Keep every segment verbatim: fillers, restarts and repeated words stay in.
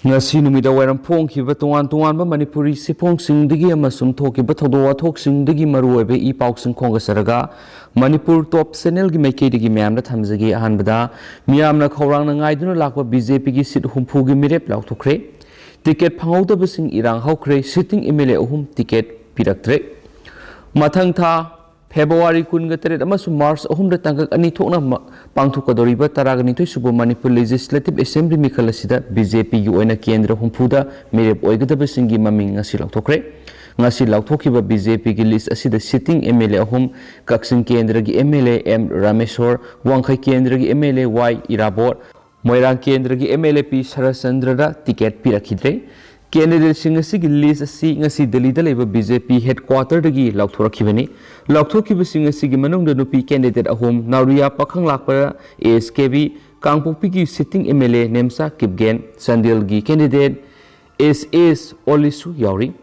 ꯉꯁꯤ ꯅꯨꯃꯤꯗꯥꯡ ꯋꯥꯏꯔꯝ ꯐꯣꯡꯈꯤꯕ ꯇꯣꯉꯥꯟ ꯇꯣꯉꯥꯟꯕ ꯃꯅꯤꯄꯨꯔꯤ ꯁꯤꯐꯣꯡꯁꯤꯡꯗꯒꯤ ꯑꯃꯁꯨꯡ ꯊꯣꯛꯈꯤꯕ ꯊꯧꯗꯣꯛ ꯋꯥꯊꯣꯛꯁꯤꯡꯗꯒꯤ ꯃꯔꯨꯑꯣꯏꯕ ꯏ ꯄꯥꯎꯁꯤꯡ ꯈꯣꯝꯒꯠꯆꯔꯒ ꯃꯅꯤꯄꯨꯔ ꯇꯣꯞ ꯆꯦꯅꯦꯜꯒꯤ ꯃꯥꯏꯀꯩꯗꯒꯤ ꯃꯌꯥꯝꯗ ꯊꯝꯖꯒꯦ꯫ ꯑꯍꯥꯟꯕꯗ, ꯃꯤꯌꯥꯝꯅ ꯈꯧꯔꯥꯡꯅ ꯉꯥꯏꯗꯨꯅ ꯂꯥꯛꯄ ꯕꯤ ꯖꯦ ꯄꯤꯒꯤ ꯁꯤꯠ ꯍꯨꯝꯐꯨꯒꯤ ꯃꯤꯔꯦꯞ ꯂꯥꯎꯊꯣꯛꯈ꯭ꯔꯦ꯫ ꯇꯤꯀꯦꯠ ꯐꯪꯍꯧꯗꯕꯁꯤꯡ ꯏꯔꯥꯡ ꯍꯧꯈ꯭ꯔꯦ꯫ ꯁꯤꯇꯤꯡ ꯑꯦꯝ ꯑꯦꯜ ꯑꯦ ꯑꯍꯨꯝ ꯇꯤꯀꯦꯠ ꯄꯤꯔꯛꯇ꯭ꯔꯦ꯫ ꯃꯊꯪ ꯊꯥ ꯐꯦꯕ꯭ꯔꯨꯋꯥꯔꯤ ꯀꯨꯟꯒ ꯇꯔꯦꯠ ꯑꯃꯁꯨꯡ ꯃꯥꯔꯆ ꯑꯍꯨꯝꯗ ꯇꯥꯡꯀꯛ ꯑꯅꯤ ꯊꯣꯛꯅ ꯃ-, ꯄꯥꯡꯊꯣꯛꯀꯗꯧꯔꯤꯕ ꯇꯔꯥꯒ ꯅꯤꯊꯣꯏ ꯁꯨꯕ ꯃꯅꯤꯄꯨꯔ ꯂꯦꯖꯤꯁꯂꯦꯇꯤꯚ ꯑꯦꯁꯦꯝꯕ꯭ꯂꯤ ꯃꯤꯈꯜ ꯑꯁꯤꯗ ꯕꯤ ꯖꯦ ꯄꯤꯒꯤ ꯑꯣꯏꯅ ꯀꯦꯟꯗ꯭ꯔ ꯍꯨꯝꯐꯨꯗ ꯃꯤꯔꯦꯞ ꯑꯣꯏꯒꯗꯕꯁꯤꯡꯒꯤ ꯃꯃꯤꯡ ꯉꯁꯤ ꯂꯥꯎꯊꯣꯛꯈ꯭ꯔꯦ꯫ ꯉꯁꯤ ꯂꯥꯎꯊꯣꯛꯈꯤꯕ ꯕꯤ ꯖꯦ ꯄꯤꯒꯤ ꯂꯤꯁ꯭ꯠ ꯑꯁꯤꯗ ꯁꯤꯇꯤꯡ ꯑꯦꯝ ꯑꯦꯜ ꯑꯦ ꯑꯍꯨꯝ, ꯀꯛꯆꯤꯡ ꯀꯦꯟꯗ꯭ꯔꯒꯤ M L A M Rameshwar, Wangkhei ꯀꯦꯟꯗ꯭ꯔꯒꯤ M L A Y Irabot, Moirang ꯀꯦꯟꯗ꯭ꯔꯒꯤ ꯑꯦꯝ ꯑꯦꯜ ꯑꯦ ꯄꯤ ꯁꯔꯠꯆꯟꯗ꯭ꯔꯗ ꯇꯤꯀꯦꯠ ꯄꯤꯔꯛꯈꯤꯗ꯭ꯔꯦ꯫ ꯀꯦꯟꯗꯤꯗꯦꯠꯁꯤꯡ ꯑꯁꯤꯒꯤ ꯂꯤꯁ꯭ꯠ ꯑꯁꯤ ꯉꯁꯤ ꯗꯤꯜꯂꯤꯗ ꯂꯩꯕ ꯕꯤ ꯖꯦ ꯄꯤ ꯍꯦꯗꯀ꯭ꯋꯥꯇꯔꯗꯒꯤ ꯂꯥꯎꯊꯣꯔꯛꯈꯤꯕꯅꯤ꯫ ꯂꯥꯎꯊꯣꯛꯈꯤꯕꯁꯤꯡ ꯑꯁꯤꯒꯤ ꯃꯅꯨꯡꯗ ꯅꯨꯄꯤ ꯀꯦꯟꯗꯤꯗꯦꯠ ꯑꯍꯨꯝ, ꯅꯥꯎꯔꯤꯌꯥ ꯄꯥꯈꯪꯂꯥꯛꯄ ꯑꯦꯁ ꯀꯦꯕꯤ, ꯀꯥꯡꯄꯣꯛꯄꯤꯒꯤ ꯁꯤꯇꯤꯡ ꯑꯦꯝ ꯑꯦꯜ ꯑꯦ ꯅꯦꯝꯆꯥ ꯀꯤꯞꯒꯦꯟ, ꯆꯥꯟꯗꯦꯜꯒꯤ ꯀꯦꯟꯗꯤꯗꯦꯠ ꯑꯦꯁ ꯑꯦꯁ ꯑꯣꯂꯤꯁꯨ ꯌꯥꯎꯔꯤ꯫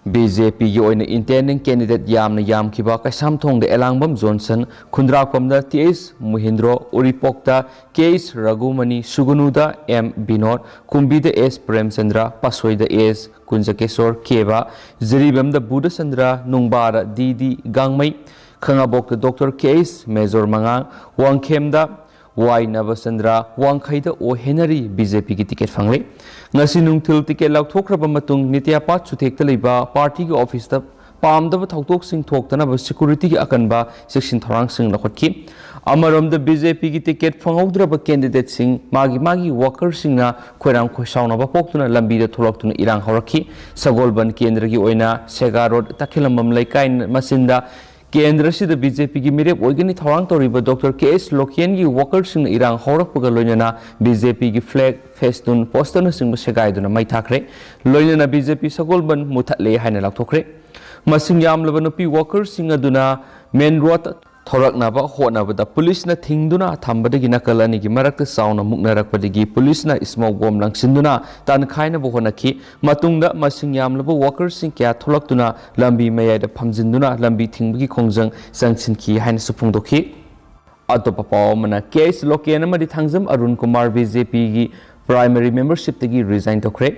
ꯕꯤ ꯖꯦ ꯄꯤꯒꯤ ꯑꯣꯏꯅ ꯏꯟꯗꯤꯄꯦꯟꯗꯦꯟꯠ ꯀꯦꯟꯗꯤꯗꯦꯠ ꯌꯥꯝꯅ ꯌꯥꯝꯈꯤꯕ ꯀꯩꯁꯥꯝꯊꯣꯡꯗ ꯑꯦꯂꯥꯡꯕꯝ ꯖꯣꯟꯁꯟ, ꯈꯨꯟꯗ꯭ꯔꯥꯛꯄꯝꯗ ꯇꯤ ꯑꯩꯆ ꯃꯨꯍꯤꯟꯗ꯭ꯔꯣ, ꯎꯔꯤꯄꯣꯛꯇ ꯀꯦ ꯑꯩꯆ ꯔꯘꯨꯃꯅꯤ, ꯁꯨꯒꯅꯨꯗ ꯑꯦꯝ ꯕꯤꯅꯣꯗ, ꯀꯨꯝꯕꯤꯗ ꯑꯦꯁ ꯄ꯭ꯔꯦꯝꯆꯟꯗ꯭ꯔ, ꯄꯥꯠꯁꯣꯏꯗ ꯑꯦꯁ ꯀꯨꯟꯖꯀꯦꯁꯣꯔ ꯀꯦꯕ, ꯖꯤꯔꯤꯕꯥꯝꯗ ꯕꯨꯙꯆꯟꯗ꯭ꯔ, ꯅꯨꯡꯕꯥꯗ ꯗꯤ ꯗꯤ ꯒꯥꯡꯃꯩ, ꯈꯥꯉꯕꯣꯛꯇ ꯗꯣꯛꯇꯔ ꯀꯦ ꯑꯩꯆ ꯃꯦꯖꯣꯔ ꯃꯉꯥꯡ, ꯋꯥꯡꯈꯦꯝꯗ ꯋꯥꯏ ꯅꯕꯆꯟꯗ꯭ꯔ, ꯋꯥꯡꯈꯩꯗ ꯑꯣ ꯍꯦꯅꯔꯤ ꯕꯤ ꯖꯦ ꯄꯤꯒꯤ ꯇꯤꯀꯦꯠ ꯐꯪꯂꯦ꯫ ꯉꯁꯤ ꯅꯨꯡꯊꯤꯜ ꯇꯤꯀꯦꯠ ꯂꯧꯊꯣꯛꯈ꯭ꯔꯕ ꯃꯇꯨꯡ ꯅꯤꯇ꯭ꯌꯥꯄꯥꯠ ꯁꯨꯊꯦꯛꯇ ꯂꯩꯕ ꯄꯥꯔꯇꯤꯒꯤ ꯑꯣꯐꯤꯁꯇ ꯄꯥꯝꯗꯕ ꯊꯧꯗꯣꯛꯁꯤꯡ ꯊꯣꯛꯇꯅꯕ ꯁꯦꯀ꯭ꯌꯨꯔꯤꯇꯤꯒꯤ ꯑꯀꯟꯕ ꯆꯦꯛꯁꯤꯟ ꯊꯧꯔꯥꯡꯁꯤꯡ ꯂꯧꯈꯠꯈꯤ꯫ ꯑꯃꯔꯣꯝꯗ ꯕꯤ ꯖꯦ ꯄꯤꯒꯤ ꯇꯤꯀꯦꯠ ꯐꯪꯍꯧꯗ꯭ꯔꯕ ꯀꯦꯟꯗꯤꯗꯦꯠꯁꯤꯡ ꯃꯥꯒꯤ ꯃꯥꯒꯤ ꯋꯥꯀꯔꯁꯤꯡꯅ ꯈꯣꯏꯔꯥꯡ ꯈꯣꯏꯁꯥꯎꯅꯕ ꯄꯣꯛꯇꯨꯅ ꯂꯝꯕꯤꯗ ꯊꯣꯛꯂꯛꯇꯨꯅ ꯏꯔꯥꯡ ꯍꯧꯔꯛꯈꯤ꯫ ꯁꯒꯣꯜꯕꯟ ꯀꯦꯟꯗ꯭ꯔꯒꯤ ꯑꯣꯏꯅ ꯁꯦꯒꯥ ꯔꯣꯗ, ꯇꯈꯦꯂꯝꯕꯝ ꯂꯩꯀꯥꯏ ꯃꯆꯤꯟꯗ ꯀꯦꯟꯗ꯭ꯔ ꯑꯁꯤꯗ ꯕꯤ ꯖꯦ ꯄꯤꯒꯤ ꯃꯤꯔꯦꯞ ꯑꯣꯏꯒꯅꯤ ꯊꯧꯔꯥꯡ ꯇꯧꯔꯤꯕ ꯗꯣꯛꯇꯔ ꯀꯦ ꯑꯩꯆ ꯂꯣꯀꯦꯟꯒꯤ ꯋꯥꯀꯔꯁꯤꯡꯅ ꯏꯔꯥꯡ ꯍꯧꯔꯛꯄꯒ ꯂꯣꯏꯅꯅ ꯕꯤ ꯖꯦ ꯄꯤꯒꯤ ꯐ꯭ꯂꯦꯒ, ꯐꯦꯁꯇꯨꯟ, ꯄꯣꯁꯇꯔꯅꯆꯤꯡꯕ ꯁꯦꯒꯥꯏꯗꯨꯅ ꯃꯩ ꯊꯥꯈ꯭ꯔꯦ꯫ ꯂꯣꯏꯅꯅ ꯕꯤ ꯖꯦ ꯄꯤ ꯁꯒꯣꯜꯕꯟ ꯃꯨꯊꯠꯂꯦ ꯍꯥꯏꯅ ꯂꯥꯎꯊꯣꯛꯈ꯭ꯔꯦ꯫ ꯃꯁꯤꯡ ꯌꯥꯝꯂꯕ ꯅꯨꯄꯤ ꯋꯥꯀꯔꯁꯤꯡ ꯑꯗꯨꯅ ꯃꯦꯟ ꯔꯣꯗ ꯊꯣꯔꯛꯅꯕ ꯍꯣꯠꯅꯕꯗ ꯄꯨꯂꯤꯁꯅ ꯊꯤꯡꯗꯨꯅ ꯊꯝꯕꯗꯒꯤ ꯅꯥꯀꯜ ꯑꯅꯤꯒꯤ ꯃꯔꯛꯇ ꯆꯥꯎꯅ ꯃꯨꯛꯅꯔꯛꯄꯗꯒꯤ ꯄꯨꯂꯤꯁꯅ ꯁ꯭ꯃꯣꯛ ꯕꯣꯝ ꯂꯪꯁꯤꯟꯗꯨꯅ ꯇꯥꯟꯈꯥꯏꯅꯕ ꯍꯣꯠꯅꯈꯤ꯫ ꯃꯇꯨꯡꯗ ꯃꯁꯤꯡ ꯌꯥꯝꯂꯕ ꯋꯥꯀꯔꯁꯤꯡ ꯀꯌꯥ ꯊꯣꯛꯂꯛꯇꯨꯅ ꯂꯝꯕꯤ ꯃꯌꯥꯏꯗ ꯐꯝꯖꯤꯟꯗꯨꯅ ꯂꯝꯕꯤ ꯊꯤꯡꯕꯒꯤ ꯈꯣꯡꯖꯪ ꯆꯪꯁꯤꯟꯈꯤ ꯍꯥꯏꯅꯁꯨ ꯐꯣꯡꯗꯣꯛꯈꯤ꯫ ꯑꯇꯣꯞꯄ ꯄꯥꯎ ꯑꯃꯅ, ꯀꯦ ꯑꯩꯆ ꯂꯣꯀꯦꯟ ꯑꯃꯗꯤ ꯊꯥꯡꯖꯝ ꯑꯔꯨꯟ ꯀꯨꯃꯥꯔ ꯕꯤ ꯖꯦ ꯄꯤꯒꯤ ꯄ꯭ꯔꯥꯏꯃꯔꯤ ꯃꯦꯝꯕꯔꯁꯤꯞꯇꯒꯤ ꯔꯤꯖꯥꯏꯟ ꯇꯧꯈ꯭ꯔꯦ꯫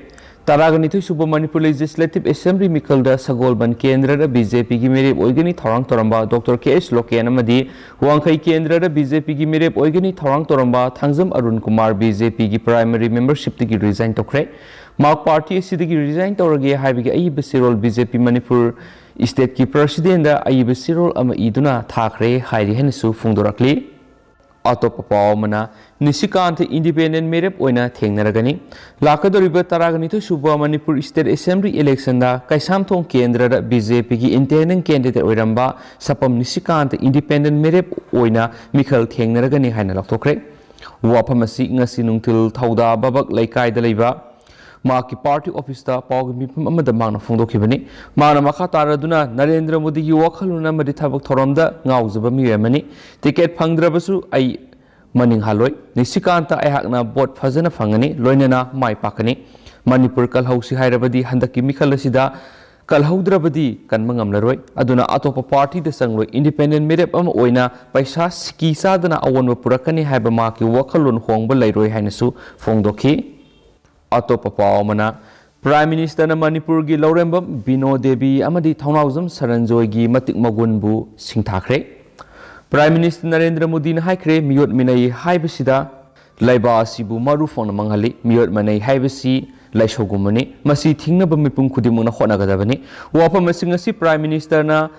ꯇꯔꯥꯒ ꯅꯤꯊꯣꯏ ꯁꯨꯕ ꯃꯅꯤꯄꯨꯔ ꯂꯦꯖꯤꯁꯂꯦꯇꯤꯚ ꯑꯦꯁꯦꯝꯕ꯭ꯂꯤ ꯃꯤꯈꯜꯗ ꯁꯒꯣꯜꯕꯟ ꯀꯦꯟꯗ꯭ꯔꯗ ꯕꯤ ꯖꯦ ꯄꯤꯒꯤ ꯃꯤꯔꯦꯞ ꯑꯣꯏꯒꯅꯤ ꯊꯧꯔꯥꯡ ꯇꯧꯔꯝꯕ ꯗꯣꯛꯇꯔ ꯀꯦ ꯑꯩꯆ ꯂꯣꯀꯦꯟ ꯑꯃꯗꯤ ꯋꯥꯡꯈꯩ ꯀꯦꯟꯗ꯭ꯔꯗ ꯕꯤ ꯖꯦ ꯄꯤꯒꯤ ꯃꯤꯔꯦꯞ ꯑꯣꯏꯒꯅꯤ ꯊꯧꯔꯥꯡ ꯇꯧꯔꯝꯕ ꯊꯥꯡꯖꯝ ꯑꯔꯨꯟ ꯀꯨꯃꯥꯔ ꯕꯤ ꯖꯦ ꯄꯤꯒꯤ ꯄ꯭ꯔꯥꯏꯃꯔꯤ ꯃꯦꯝꯕꯔꯁꯤꯞꯇꯒꯤ ꯔꯤꯖꯥꯏꯟ ꯇꯧꯈ꯭ꯔꯦ꯫ ꯃꯍꯥꯛ ꯄꯥꯔꯇꯤ ꯑꯁꯤꯗꯒꯤ ꯔꯤꯖꯥꯏꯟ ꯇꯧꯔꯒꯦ ꯍꯥꯏꯕꯒꯤ ꯑꯏꯕ ꯆꯦꯔꯣꯜ ꯕꯤ ꯖꯦ ꯄꯤ ꯃꯅꯤꯄꯨꯔ ꯏꯁꯇꯦꯠꯀꯤ ꯄ꯭ꯔꯁꯤꯗꯦꯟꯗ ꯑꯏꯕ ꯆꯦꯔꯣꯜ ꯑꯃ ꯏꯗꯨꯅ ꯊꯥꯈ꯭ꯔꯦ ꯍꯥꯏꯔꯤ ꯍꯥꯏꯅꯁꯨ ꯐꯣꯡꯗꯣꯔꯛꯂꯤ꯫ ꯑꯇꯣꯞꯄ ꯄꯥꯎ ꯑꯃꯅ, ꯅꯤꯁꯤꯀꯥꯟꯇ ꯏꯟꯗꯤꯄꯦꯟꯗꯦꯟ ꯃꯤꯔꯦꯞ ꯑꯣꯏꯅ ꯊꯦꯡꯅꯔꯒꯅꯤ꯫ ꯂꯥꯛꯀꯗꯧꯔꯤꯕ ꯇꯔꯥꯒ ꯅꯤꯊꯣꯏ ꯁꯨꯕ ꯃꯅꯤꯄꯨꯔ ꯏꯁꯇꯦꯠ ꯑꯦꯁꯦꯝꯕ꯭ꯂꯤ ꯏꯂꯦꯛꯁꯟꯗ ꯀꯩꯁꯥꯝꯊꯣꯡ ꯀꯦꯟꯗ꯭ꯔꯗ ꯕꯤ ꯖꯦ ꯄꯤꯒꯤ ꯏꯟꯗꯤꯄꯦꯟꯗꯦꯟ ꯀꯦꯟꯗꯤꯗꯦꯠ ꯑꯣꯏꯔꯝꯕ ꯁꯄꯝ ꯅꯤꯁꯤꯀꯥꯟꯇ ꯏꯟꯗꯤꯄꯦꯟꯗꯦꯟ ꯃꯤꯔꯦꯞ ꯑꯣꯏꯅ ꯃꯤꯈꯜ ꯊꯦꯡꯅꯔꯒꯅꯤ ꯍꯥꯏꯅ ꯂꯥꯎꯊꯣꯛꯈ꯭ꯔꯦ꯫ ꯋꯥꯐꯝ ꯑꯁꯤ ꯉꯁꯤ ꯅꯨꯡꯊꯤꯜ ꯊꯧꯗꯥ ꯕꯕꯛ ꯂꯩꯀꯥꯏꯗ ꯂꯩꯕ ꯃꯍꯥꯛꯀꯤ ꯄꯥꯔꯇꯤ ꯑꯣꯐꯤꯁꯇ ꯄꯥꯎꯒꯤ ꯃꯤꯐꯝ ꯑꯃꯗ ꯃꯍꯥꯛꯅ ꯐꯣꯡꯗꯣꯛꯈꯤꯕꯅꯤ꯫ ꯃꯍꯥꯛꯅ ꯃꯈꯥ ꯇꯥꯔꯗꯨꯅ ꯅꯔꯦꯟꯗ꯭ꯔ ꯃꯣꯗꯤꯒꯤ ꯋꯥꯈꯜꯂꯣꯟ ꯑꯃꯗꯤ ꯊꯕꯛ ꯊꯧꯔꯝꯗ ꯉꯥꯎꯖꯕ ꯃꯤꯑꯣꯏ ꯑꯃꯅꯤ꯫ ꯇꯤꯀꯦꯠ ꯐꯪꯗ꯭ꯔꯕꯁꯨ ꯑꯩ ꯃꯅꯤꯡ ꯍꯜꯂꯣꯏ꯫ ꯅꯤꯁꯤꯀꯥꯟꯇ ꯑꯩꯍꯥꯛꯅ ꯚꯣꯠ ꯐꯖꯅ ꯐꯪꯒꯅꯤ, ꯂꯣꯏꯅꯅ ꯃꯥꯏ ꯄꯥꯛꯀꯅꯤ꯫ ꯃꯅꯤꯄꯨꯔ ꯀꯜꯍꯧꯁꯤ ꯍꯥꯏꯔꯕꯗꯤ ꯍꯟꯗꯛꯀꯤ ꯃꯤꯈꯜ ꯑꯁꯤꯗ ꯀꯜꯍꯧꯗ꯭ꯔꯕꯗꯤ ꯀꯟꯕ ꯉꯝꯂꯔꯣꯏ꯫ ꯑꯗꯨꯅ ꯑꯇꯣꯞꯄ ꯄꯥꯔꯇꯤꯗ ꯆꯪꯂꯣꯏ꯫ ꯏꯟꯗꯤꯄꯦꯟꯗꯦꯟ ꯃꯤꯔꯦꯞ ꯑꯃ ꯑꯣꯏꯅ ꯄꯩꯁꯥ ꯁꯤꯀꯤ ꯆꯥꯗꯅ ꯑꯑꯣꯟꯕ ꯄꯨꯔꯛꯀꯅꯤ ꯍꯥꯏꯕ ꯃꯍꯥꯛꯀꯤ ꯋꯥꯈꯜꯂꯣꯟ ꯍꯣꯡꯕ ꯂꯩꯔꯣꯏ ꯍꯥꯏꯅꯁꯨ ꯐꯣꯡꯗꯣꯛꯈꯤ꯫ ꯑꯇꯣꯞꯄ ꯄꯥꯎ ꯑꯃꯅ, ꯄ꯭ꯔꯥꯏꯝ ꯃꯤꯅꯤꯁꯇꯔꯅ ꯃꯅꯤꯄꯨꯔꯒꯤ ꯂꯧꯔꯦꯝꯕꯝ ꯕꯤꯅꯣ ꯗꯦꯕꯤ ꯑꯃꯗꯤ ꯊꯧꯅꯥꯎꯖꯝ ꯁꯔꯟꯖꯣꯏꯒꯤ ꯃꯇꯤꯛ ꯃꯒꯨꯟꯕꯨ ꯁꯤꯡꯊꯥꯈ꯭ꯔꯦ꯫ ꯄ꯭ꯔꯥꯏꯝ ꯃꯤꯅꯤꯁꯇꯔ ꯅꯔꯦꯟꯗ꯭ꯔ ꯃꯣꯗꯤꯅ ꯍꯥꯏꯈ꯭ꯔꯦ, ꯃꯤꯑꯣꯠ ꯃꯤꯅꯩ ꯍꯥꯏꯕꯁꯤꯗ ꯂꯩꯕꯥꯛ ꯑꯁꯤꯕꯨ ꯃꯔꯨ ꯐꯪꯅ ꯃꯥꯡꯍꯜꯂꯤ꯫ ꯃꯤꯑꯣꯠ ꯃꯤꯅꯩ ꯍꯥꯏꯕꯁꯤ ꯂꯥꯏꯁꯧꯒꯨꯝꯕꯅꯤ꯫ ꯃꯁꯤ ꯊꯤꯡꯅꯕ ꯃꯤꯄꯨꯝ ꯈꯨꯗꯤꯡꯃꯛꯅ ꯍꯣꯠꯅꯒꯗꯕꯅꯤ꯫ ꯋꯥꯐꯝ ꯑꯁꯤ ꯉꯁꯤ ꯄ꯭ꯔꯥꯏꯝ ꯃꯤꯅꯤꯁꯇꯔꯅ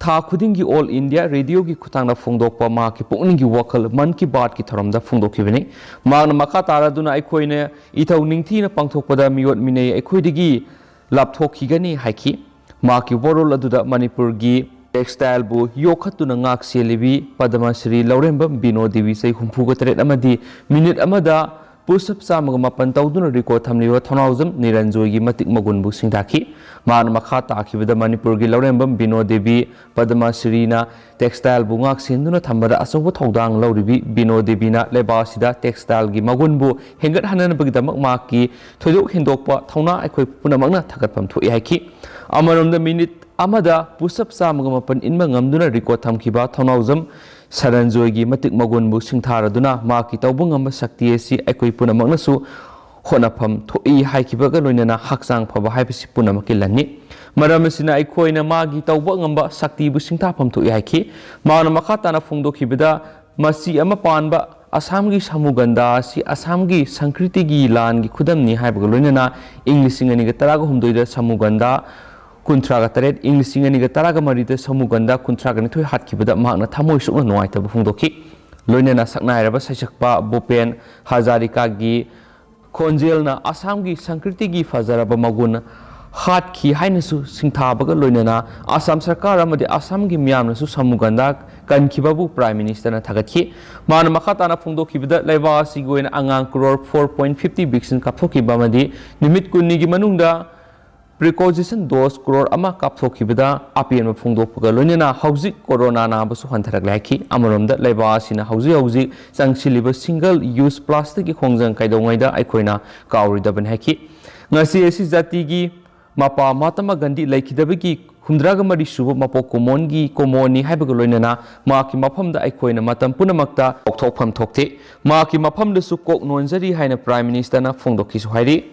ꯊꯥ ꯈꯨꯗꯤꯡꯒꯤ ꯑꯣꯜ ꯏꯟꯗꯤꯌꯥ ꯔꯦꯗꯤꯑꯣꯒꯤ ꯈꯨꯠꯊꯥꯡꯗ ꯐꯣꯡꯗꯣꯛꯄ ꯃꯍꯥꯛꯀꯤ ꯄꯨꯛꯅꯤꯡꯒꯤ ꯋꯥꯈꯜ ꯃꯟ ꯀꯤ ꯕꯥꯠꯀꯤ ꯊꯧꯔꯝꯗ ꯐꯣꯡꯗꯣꯛꯈꯤꯕꯅꯤ꯫ ꯃꯍꯥꯛꯅ ꯃꯈꯥ ꯇꯥꯔꯗꯨꯅ ꯑꯩꯈꯣꯏꯅ ꯏꯊꯧ ꯅꯤꯡꯊꯤꯅ ꯄꯥꯡꯊꯣꯛꯄꯗ ꯃꯤꯑꯣꯠ ꯃꯤꯅꯩ ꯑꯩꯈꯣꯏꯗꯒꯤ ꯂꯥꯞꯊꯣꯛꯈꯤꯒꯅꯤ ꯍꯥꯏꯈꯤ꯫ ꯃꯍꯥꯛꯀꯤ ꯋꯥꯔꯣꯜ ꯑꯗꯨꯗ ꯃꯅꯤꯄꯨꯔꯒꯤ ꯇꯦꯛꯁꯇꯥꯏꯜꯕꯨ ꯌꯣꯛꯈꯠꯇꯨꯅ ꯉꯥꯛ ꯁꯦꯜꯂꯤꯕꯤ ꯄꯗꯃ ꯁ꯭ꯔꯤ ꯂꯧꯔꯦꯝꯕꯝ ꯕꯤꯅꯣ ꯗꯦꯕꯤ ꯆꯍꯤ ꯍꯨꯝꯐꯨꯒ ꯇꯔꯦꯠ ꯑꯃꯗꯤ ꯃꯤꯅꯤꯠ ꯑꯃꯗ ꯄꯨꯁ ꯑꯞ ꯆꯥꯝꯃꯒ ꯃꯥꯄꯟ ꯇꯧꯗꯨꯅ ꯔꯦꯀꯣꯔꯗ ꯊꯝꯂꯤꯕ ꯊꯧꯅꯥꯎꯖꯝ ꯅꯤꯔꯟꯖꯣꯏꯒꯤ ꯃꯇꯤꯛ ꯃꯒꯨꯟꯕꯨ ꯁꯤꯡꯊꯥꯈꯤ꯫ ꯃꯍꯥꯛꯅ ꯃꯈꯥ ꯇꯥꯈꯤꯕꯗ ꯃꯅꯤꯄꯨꯔꯒꯤ ꯂꯧꯔꯦꯝꯕꯝ ꯕꯤꯅꯣ ꯗꯦꯕꯤ ꯄꯗꯃ ꯁ꯭ꯔꯤꯅ ꯇꯦꯛꯁꯇꯥꯏꯜꯕꯨ ꯉꯥꯛ ꯁꯦꯟꯗꯨꯅ ꯊꯝꯕꯗ ꯑꯆꯧꯕ ꯊꯧꯗꯥꯡ ꯂꯧꯔꯤꯕꯤ ꯕꯤꯅꯣ ꯗꯦꯕꯤꯅ ꯂꯩꯕꯥꯛ ꯑꯁꯤꯗ ꯇꯦꯛꯁꯇꯥꯏꯜꯒꯤ ꯃꯒꯨꯟꯕꯨ ꯍꯦꯟꯒꯠꯍꯟꯅꯕꯒꯤꯗꯃꯛ ꯃꯍꯥꯛꯀꯤ ꯊꯣꯏꯗꯣꯛ ꯍꯦꯟꯗꯣꯛꯄ ꯊꯧꯅꯥ ꯑꯩꯈꯣꯏ ꯄꯨꯝꯅꯃꯛꯅ ꯊꯥꯒꯠꯐꯝ ꯊꯣꯛꯏ ꯍꯥꯏꯈꯤ꯫ ꯑꯃꯔꯣꯝꯗ ꯃꯤꯅꯤꯠ ꯑꯃꯗ ꯄꯨꯁ ꯑꯞ ꯆꯥꯝꯃꯒ ꯃꯥꯄꯟ ꯏꯟꯕ ꯉꯝꯗꯨꯅ ꯔꯦꯀꯣꯔꯗ ꯊꯝꯈꯤꯕ ꯊꯧꯅꯥꯎꯖꯝ ꯁꯔꯟꯖꯣꯏꯒꯤ ꯃꯇꯤꯛ ꯃꯒꯨꯟꯕꯨ ꯁꯤꯡꯊꯥꯔꯗꯨꯅ ꯃꯍꯥꯛꯀꯤ ꯇꯧꯕ ꯉꯝꯕ ꯁꯛꯇꯤ ꯑꯁꯤ ꯑꯩꯈꯣꯏ ꯄꯨꯝꯅꯃꯛꯅꯁꯨ ꯍꯣꯠꯅꯐꯝ ꯊꯣꯛꯏ ꯍꯥꯏꯈꯤꯕꯒ ꯂꯣꯏꯅꯅ ꯍꯛꯆꯥꯡ ꯐꯕ ꯍꯥꯏꯕꯁꯤ ꯄꯨꯝꯅꯃꯛꯀꯤ ꯂꯟꯅꯤ꯫ ꯃꯔꯝ ꯑꯁꯤꯅ ꯑꯩꯈꯣꯏꯅ ꯃꯥꯒꯤ ꯇꯧꯕ ꯉꯝꯕ ꯁꯛꯇꯤꯕꯨ ꯁꯤꯡꯊꯥꯐꯝ ꯊꯣꯛꯏ ꯍꯥꯏꯈꯤ꯫ ꯃꯍꯥꯛꯅ ꯃꯈꯥ ꯇꯥꯅ ꯐꯣꯡꯗꯣꯛꯈꯤꯕꯗ, ꯃꯆꯤ ꯑꯃ ꯄꯥꯟꯕ ꯑꯁꯥꯝꯒꯤ ꯁꯃꯨꯒꯟꯗꯥ ꯑꯁꯤ ꯑꯁꯥꯝꯒꯤ ꯁꯪꯁꯀ꯭ꯔꯤꯇꯤꯒꯤ ꯂꯥꯟꯒꯤ ꯈꯨꯗꯝꯅꯤ ꯍꯥꯏꯕꯒ ꯂꯣꯏꯅꯅ ꯏꯪ ꯂꯤꯁꯤꯡ ꯑꯅꯤꯒ ꯇꯔꯥꯒ ꯍꯨꯝꯗꯣꯏꯗ ꯁꯃꯨꯒꯟꯗꯥ ꯀꯨꯟꯊ꯭ꯔꯥꯒ ꯇꯔꯦꯠ, ꯏꯪ ꯂꯤꯁꯤꯡ ꯑꯅꯤꯒ ꯇꯔꯥꯒ ꯃꯔꯤꯗ ꯁꯃꯨꯒꯟꯗꯥ ꯀꯨꯟꯊ꯭ꯔꯥꯒ ꯅꯤꯊꯣꯏ ꯍꯥꯠꯈꯤꯕꯗ ꯃꯍꯥꯛꯅ ꯊꯃꯣꯏ ꯁꯣꯛꯅ ꯅꯨꯡꯉꯥꯏꯇꯕ ꯐꯣꯡꯗꯣꯛꯈꯤ꯫ ꯂꯣꯏꯅꯅ ꯁꯛꯅꯥꯏꯔꯕ ꯁꯩꯁꯛꯄ ꯚꯨꯄꯦꯟ ꯍꯖꯥꯔꯤꯀꯥꯒꯤ ꯈꯣꯟꯖꯦꯜꯅ ꯑꯁꯥꯝꯒꯤ ꯁꯪꯁꯀ꯭ꯔꯤꯇꯤꯒꯤ ꯐꯖꯔꯕ ꯃꯒꯨꯟ ꯍꯥꯠꯈꯤ ꯍꯥꯏꯅꯁꯨ ꯁꯤꯡꯊꯥꯕꯒ ꯂꯣꯏꯅꯅ ꯑꯁꯥꯝ ꯁꯔꯀꯥꯔ ꯑꯃꯗꯤ ꯑꯁꯥꯝꯒꯤ ꯃꯤꯌꯥꯝꯅꯁꯨ ꯁꯃꯨꯒꯟꯗꯥ ꯀꯟꯈꯤꯕꯕꯨ Prime Minister ꯅ ꯊꯥꯒꯠꯈꯤ꯫ ꯃꯥꯅ ꯃꯈꯥ ꯇꯥꯅ ꯐꯣꯡꯗꯣꯛꯈꯤꯕꯗ, ꯂꯩꯕꯥꯛ ꯑꯁꯤꯒꯤ ꯑꯣꯏꯅ ꯑꯉꯥꯡ crore four point fifty vaccine ꯀꯥꯞꯊꯣꯛꯈꯤꯕ ꯑꯃꯗꯤ ꯅꯨꯃꯤꯠ ꯀꯨꯟꯅꯤꯒꯤ ꯃꯅꯨꯡꯗ preconception dose ꯀ꯭ꯔꯣꯔ ꯑꯃ ꯀꯥꯞꯊꯣꯛꯈꯤꯕꯗ ꯑꯄꯦꯟꯕ ꯐꯣꯡꯗꯣꯛꯄꯒ ꯂꯣꯏꯅꯅ ꯍꯧꯖꯤꯛ ꯀꯣꯔꯣꯅꯥ ꯅꯥꯕꯁꯨ ꯍꯟꯊꯔꯛꯂꯦ ꯍꯥꯏꯈꯤ꯫ ꯑꯃꯔꯣꯝꯗ ꯂꯩꯕꯥꯛ ꯑꯁꯤꯅ ꯍꯧꯖꯤꯛ ꯍꯧꯖꯤꯛ ꯆꯪꯁꯤꯜꯂꯤꯕ single use plastic ꯀꯤ ꯈꯣꯡꯖꯪ ꯀꯩꯗꯧꯉꯩꯗ ꯑꯩꯈꯣꯏꯅ ꯀꯥꯎꯔꯣꯏꯗꯕꯅꯤ ꯍꯥꯏꯈꯤ꯫ ꯉꯁꯤ ꯑꯁꯤ ꯖꯥꯇꯤꯒꯤ ꯃꯄꯥ ꯃꯍꯥꯇꯃꯥ ꯒꯥꯟꯙꯤ ꯂꯩꯈꯤꯗꯕꯒꯤ ꯍꯨꯝꯗ꯭ꯔꯥꯒ ꯃꯔꯤ ꯁꯨꯕ ꯃꯄꯣꯛ ꯀꯨꯝꯑꯣꯟꯒꯤ ꯀꯨꯝꯑꯣꯟꯅꯤ ꯍꯥꯏꯕꯒ ꯂꯣꯏꯅꯅ ꯃꯍꯥꯛꯀꯤ ꯃꯐꯝꯗ ꯑꯩꯈꯣꯏꯅ ꯃꯇꯝ ꯄꯨꯝꯅꯃꯛꯇ ꯀꯥꯎꯊꯣꯛꯐꯝ ꯊꯣꯛꯇꯦ꯫ ꯃꯍꯥꯛꯀꯤ ꯃꯐꯝꯗꯁꯨ ꯀꯣꯛ ꯅꯣꯟꯖꯔꯤ ꯍꯥꯏꯅ Prime Minister ꯅ ꯐꯣꯡꯗꯣꯛꯈꯤꯁꯨ ꯍꯥꯏꯔꯤ꯫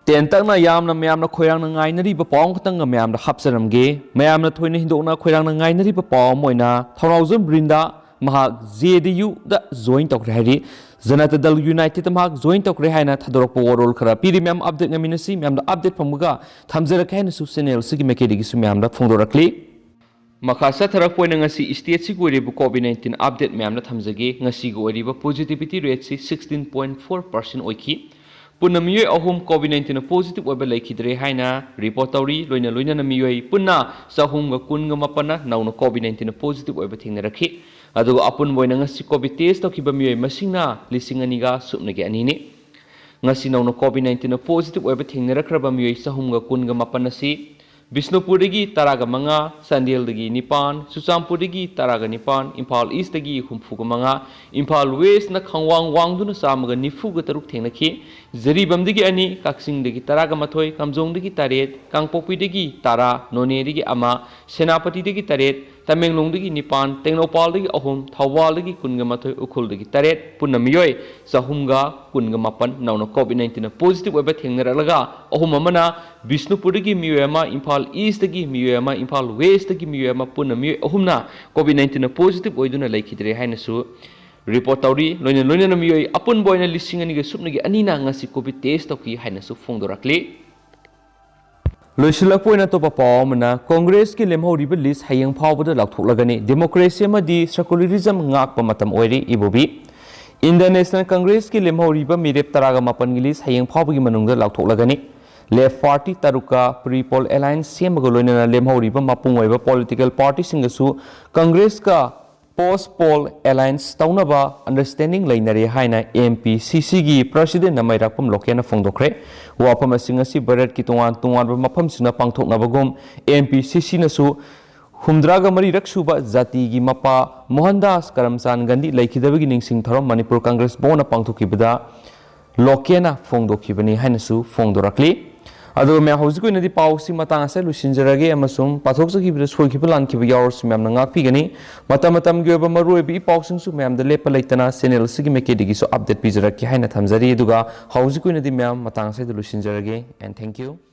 ꯇꯦꯟꯇꯛꯅ ꯌꯥꯝꯅ ꯃꯌꯥꯝꯅ ꯈꯣꯏꯔꯥꯡꯅ ꯉꯥꯏꯅꯔꯤꯕ ꯄꯥꯎ ꯑꯃꯈꯛꯇꯪꯒ ꯃꯌꯥꯝꯗ ꯍꯥꯞꯆꯔꯝꯒꯦ꯫ ꯃꯌꯥꯝꯅ ꯊꯣꯏꯅ ꯍꯦꯟꯗꯣꯛꯅ ꯈꯣꯏꯔꯥꯡꯅ ꯉꯥꯏꯅꯔꯤꯕ ꯄꯥꯎ ꯑꯃ ꯑꯣꯏꯅ ꯊꯧꯅꯥꯎꯖꯝ ꯕ꯭ꯔꯤꯟꯗꯥ ꯃꯍꯥꯛ J D U ꯗ join ꯇꯧꯈ꯭ꯔꯦ ꯍꯥꯏꯔꯤ꯫ ꯖꯅꯇꯥ ꯗꯜ United ꯇ ꯃꯍꯥꯛ join ꯇꯧꯈ꯭ꯔꯦ ꯍꯥꯏꯅ ꯊꯥꯗꯣꯔꯛꯄ ꯋꯥꯔꯣꯜ ꯈꯔ ꯄꯤꯔꯤ꯫ ꯃꯌꯥꯝ update ꯉꯥꯏꯃꯤꯟꯅꯁꯤ꯫ ꯃꯌꯥꯝꯗ update ꯐꯪꯕꯒ ꯊꯝꯖꯔꯛꯀꯦ ꯍꯥꯏꯅꯁꯨ channel ꯑꯁꯤꯒꯤ ꯃꯥꯏꯀꯩꯗꯒꯤꯁꯨ ꯃꯌꯥꯝꯗ ꯐꯣꯡꯗꯣꯔꯛꯂꯤ꯫ ꯃꯈꯥ ꯆꯠꯊꯔꯛꯄ ꯑꯣꯏꯅ ꯉꯁꯤ state ꯁꯤꯒꯤ ꯑꯣꯏꯔꯤꯕ COVID nineteen update ꯃꯌꯥꯝꯅ ꯊꯝꯖꯒꯦ꯫ ꯉꯁꯤꯒꯤ ꯑꯣꯏꯔꯤꯕ positivity rate ꯁꯤ sixteen point four percent ꯑꯣꯏꯈꯤ꯫ ꯄꯨꯟꯅ ꯃꯤꯑꯣꯏ ꯑꯍꯨꯝ COVID nineteen ꯅ positive ꯑꯣꯏꯕ ꯂꯩꯈꯤꯗ꯭ꯔꯦ ꯍꯥꯏꯅ report ꯇꯧꯔꯤ꯫ ꯂꯣꯏꯅ ꯂꯣꯏꯅꯅ ꯃꯤꯑꯣꯏ ꯄꯨꯟꯅ ꯆꯍꯨꯝꯒ ꯀꯨꯟꯒ ꯃꯥꯄꯟꯅ ꯅꯧꯅ COVID nineteen ꯅ positive ꯑꯣꯏꯕ ꯊꯦꯡꯅꯔꯛꯈꯤ꯫ ꯑꯗꯨꯒ ꯑꯄꯨꯟꯕ ꯑꯣꯏꯅ ꯉꯁꯤ COVID test ꯇꯧꯈꯤꯕ ꯃꯤꯑꯣꯏ ꯃꯁꯤꯡꯅ ꯂꯤꯁꯤꯡ ꯑꯅꯤꯒ ꯁꯨꯞꯅꯒꯤ ꯑꯅꯤꯅꯤ꯫ ꯉꯁꯤ ꯅꯧꯅ COVID nineteen ꯅ positive ꯑꯣꯏꯕ ꯊꯦꯡꯅꯔꯛꯈ꯭ꯔꯕ ꯃꯤꯑꯣꯏ ꯆꯍꯨꯝꯒ ꯀꯨꯟꯒ ꯃꯥꯄꯟ ꯑꯁꯤ ꯕꯤꯁꯅꯨꯄꯨꯔꯗꯒꯤ ꯇꯔꯥꯒ ꯃꯉꯥ, ꯆꯥꯟꯗꯦꯜꯗꯒꯤ ꯅꯤꯄꯥꯟ, ꯆꯨꯔꯆꯥꯟꯄꯨꯔꯗꯒꯤ ꯇꯔꯥꯒ ꯅꯤꯄꯥꯟ, ꯏꯝꯐꯥꯜ East ꯇꯒꯤ ꯍꯨꯝꯐꯨꯒ ꯃꯉꯥ, ꯏꯝꯐꯥꯜ West ꯅ ꯈꯪꯋꯥꯡ ꯋꯥꯡꯗꯨꯅ ꯆꯥꯝꯃꯒ ꯅꯤꯐꯨꯒ ꯇꯔꯨꯛ ꯊꯦꯡꯅꯈꯤ꯫ ꯖꯔꯤꯕꯥꯝꯗꯒꯤ ꯑꯅꯤ, ꯀꯛꯆꯤꯡꯗꯒꯤ ꯇꯔꯥꯒ ꯃꯥꯊꯣꯏ, ꯀꯥꯝꯖꯣꯡꯗꯒꯤ ꯇꯔꯦꯠ, ꯀꯥꯡꯄꯣꯛꯄꯤꯗꯒꯤ ꯇꯔꯥ, ꯅꯣꯅꯦꯗꯒꯤ ꯑꯃ, ꯁꯦꯅꯥꯄꯇꯤꯗꯒꯤ ꯇꯔꯦꯠ, ꯇꯃꯦꯡꯂꯣꯡꯗꯒꯤ ꯅꯤꯄꯥꯟ, ꯇꯦꯡꯅꯧꯄꯥꯜꯗꯒꯤ ꯑꯍꯨꯝ, ꯊꯧꯕꯥꯜꯗꯒꯤ ꯀꯨꯟꯒ ꯃꯥꯊꯣꯏ, ꯎꯈ꯭ꯔꯨꯜꯗꯒꯤ ꯇꯔꯦꯠ, ꯄꯨꯟꯅ ꯃꯤꯑꯣꯏ ꯆꯍꯨꯝꯒ ꯀꯨꯟꯒ ꯃꯥꯄꯟ ꯅꯧꯅ COVID nineteen positive ꯑꯣꯏꯕ ꯊꯦꯡꯅꯔꯛꯂꯒ, ꯑꯍꯨꯝ ꯑꯃꯅ ꯕꯤꯁꯅꯨꯄꯨꯔꯗꯒꯤ ꯃꯤꯑꯣꯏ ꯑꯃ, ꯏꯝꯐꯥꯜ ꯏꯁꯇꯒꯤ ꯃꯤꯑꯣꯏ ꯑꯃ, ꯏꯝꯐꯥꯜ ꯋꯦꯁꯇꯒꯤ ꯃꯤꯑꯣꯏ ꯑꯃ, ꯄꯨꯟꯅ ꯃꯤꯑꯣꯏ ꯑꯍꯨꯝꯅ COVID nineteen positive ꯑꯣꯏꯗꯨꯅ ꯂꯩꯈꯤꯗ꯭ꯔꯦ ꯍꯥꯏꯅꯁꯨ ꯔꯤꯄꯣꯔꯠ ꯇꯧꯔꯤ꯫ ꯂꯣꯏꯅ ꯂꯣꯏꯅꯅ ꯃꯤꯑꯣꯏ ꯑꯄꯨꯟꯕ ꯑꯣꯏꯅ ꯂꯤꯁꯤꯡ ꯑꯅꯤꯒ ꯁꯨꯞꯅꯒꯤ ꯑꯅꯤꯅ ꯉꯁꯤ COVID test ꯇꯧꯈꯤ ꯍꯥꯏꯅꯁꯨ ꯐꯣꯡꯗꯣꯔꯛꯂꯤ꯫ ꯂꯣꯏꯁꯤꯜꯂꯛꯄ ꯑꯣꯏꯅ ꯑꯇꯣꯞꯄ ꯄꯥꯎ ꯑꯃꯅ, ꯀꯣꯡꯒ꯭ꯔꯦꯁꯀꯤ ꯂꯦꯝꯍꯧꯔꯤꯕ ꯂꯤꯁ ꯍꯌꯦꯡ ꯐꯥꯎꯕꯗ ꯂꯥꯎꯊꯣꯛꯂꯒꯅꯤ꯫ ꯗꯦꯃꯣꯀ꯭ꯔꯦꯁꯤ ꯑꯃꯗꯤ ꯁꯦꯀꯨꯂꯔꯤꯖꯝ ꯉꯥꯛꯄ ꯃꯇꯝ ꯑꯣꯏꯔꯦ, ꯏꯕꯣꯕꯤ꯫ ꯏꯟꯗꯤꯌꯟ ꯅꯦꯁꯅꯦꯜ ꯀꯣꯡꯒ꯭ꯔꯦꯁꯀꯤ ꯂꯦꯝꯍꯧꯔꯤꯕ ꯃꯤꯔꯦꯞ ꯇꯔꯥꯒ ꯃꯥꯄꯟꯒꯤ ꯂꯤꯁ ꯍꯌꯦꯡ ꯐꯥꯎꯕꯒꯤ ꯃꯅꯨꯡꯗ ꯂꯥꯎꯊꯣꯛꯂꯒꯅꯤ꯫ ꯂꯦꯐ ꯄꯥꯔꯇꯤ ꯇꯔꯨꯛꯀ ꯄ꯭ꯔꯤ ꯄꯣꯜ ꯑꯦꯂꯥꯏꯟꯁ ꯁꯦꯝꯕꯒ ꯂꯣꯏꯅꯅ ꯂꯦꯝꯍꯧꯔꯤꯕ ꯃꯄꯨꯡ ꯑꯣꯏꯕ ꯄꯣꯂꯤꯇꯤꯀꯦꯜ ꯄꯥꯔꯇꯤꯁꯤꯡꯒꯁꯨ ꯀꯣꯡꯒ꯭ꯔꯦꯁꯀ ꯄꯣꯁ ꯄꯣꯜ ꯑꯦꯂꯥꯏꯟꯁ ꯇꯧꯅꯕ ꯑꯟꯗꯔꯁꯇꯦꯟꯗꯤꯡ ꯂꯩꯅꯔꯦ ꯍꯥꯏꯅ ꯑꯦꯝ ꯄꯤ ꯁꯤ ꯁꯤꯒꯤ ꯄ꯭ꯔꯁꯤꯗꯦꯟꯅ ꯃꯩꯔꯥꯛꯄꯝ ꯂꯣꯀꯦꯟꯅ ꯐꯣꯡꯗꯣꯛꯈ꯭ꯔꯦ꯫ ꯋꯥꯐꯝꯁꯤꯡ ꯑꯁꯤ ꯚꯥꯔꯠꯀꯤ ꯇꯣꯉꯥꯟ ꯇꯣꯉꯥꯟꯕ ꯃꯐꯝꯁꯤꯡꯗ ꯄꯥꯡꯊꯣꯛꯅꯕꯒꯨꯝ ꯑꯦꯝ ꯄꯤ ꯁꯤ ꯁꯤꯅꯁꯨ ꯍꯨꯝꯗ꯭ꯔꯥꯒ ꯃꯔꯤꯔꯛ ꯁꯨꯕ ꯖꯥꯇꯤꯒꯤ ꯃꯄꯥ ꯃꯣꯍꯟꯗꯥꯁ ꯀꯔꯝꯆꯥꯟ ꯒꯥꯟꯙꯤ ꯂꯩꯈꯤꯗꯕꯒꯤ ꯅꯤꯡꯁꯤꯡ ꯊꯧꯔꯝ ꯃꯅꯤꯄꯨꯔ ꯀꯪꯒ꯭ꯔꯦꯁ ꯚꯣꯟꯅ ꯄꯥꯡꯊꯣꯛꯈꯤꯕꯗ ꯂꯣꯀꯦꯟꯅ ꯐꯣꯡꯗꯣꯛꯈꯤꯕꯅꯤ ꯍꯥꯏꯅꯁꯨ ꯐꯣꯡꯗꯣꯔꯛꯂꯤ꯫ ꯑꯗꯨꯒ ꯃꯌꯥꯝ, ꯍꯧꯖꯤꯛꯀꯤ ꯑꯣꯏꯅꯗꯤ ꯄꯥꯎꯁꯤ ꯃꯇꯥꯡ ꯑꯁꯤꯗ ꯂꯣꯏꯁꯤꯟꯖꯔꯒꯦ, ꯑꯃꯁꯨꯡ ꯄꯥꯊꯣꯛꯆꯈꯤꯕꯗ ꯁꯣꯏꯈꯤꯕ ꯂꯥꯟꯈꯤꯕ ꯌꯥꯎꯔꯁꯨ ꯃꯌꯥꯝꯅ ꯉꯥꯛꯄꯤꯒꯅꯤ꯫ ꯃꯇꯝ ꯃꯇꯝꯒꯤ ꯑꯣꯏꯕ ꯃꯔꯨꯑꯣꯏꯕ ꯏ ꯄꯥꯎꯁꯤꯡꯁꯨ ꯃꯌꯥꯝꯗ ꯂꯦꯞꯄ ꯂꯩꯇꯅ ꯆꯦꯅꯦꯜ ꯑꯁꯤꯒꯤ ꯃꯥꯏꯀꯩꯗꯒꯤꯁꯨ ꯑꯞꯗꯦꯠ ꯄꯤꯖꯔꯛꯀꯦ ꯍꯥꯏꯅ ꯊꯝꯖꯔꯤ꯫ ꯑꯗꯨꯒ ꯍꯧꯖꯤꯛꯀꯤ ꯑꯣꯏꯅꯗꯤ ꯃꯌꯥꯝ ꯃꯇꯥꯡ ꯑꯁꯤꯗ ꯂꯣꯏꯁꯤꯟꯖꯔꯒꯦ, and thank you꯫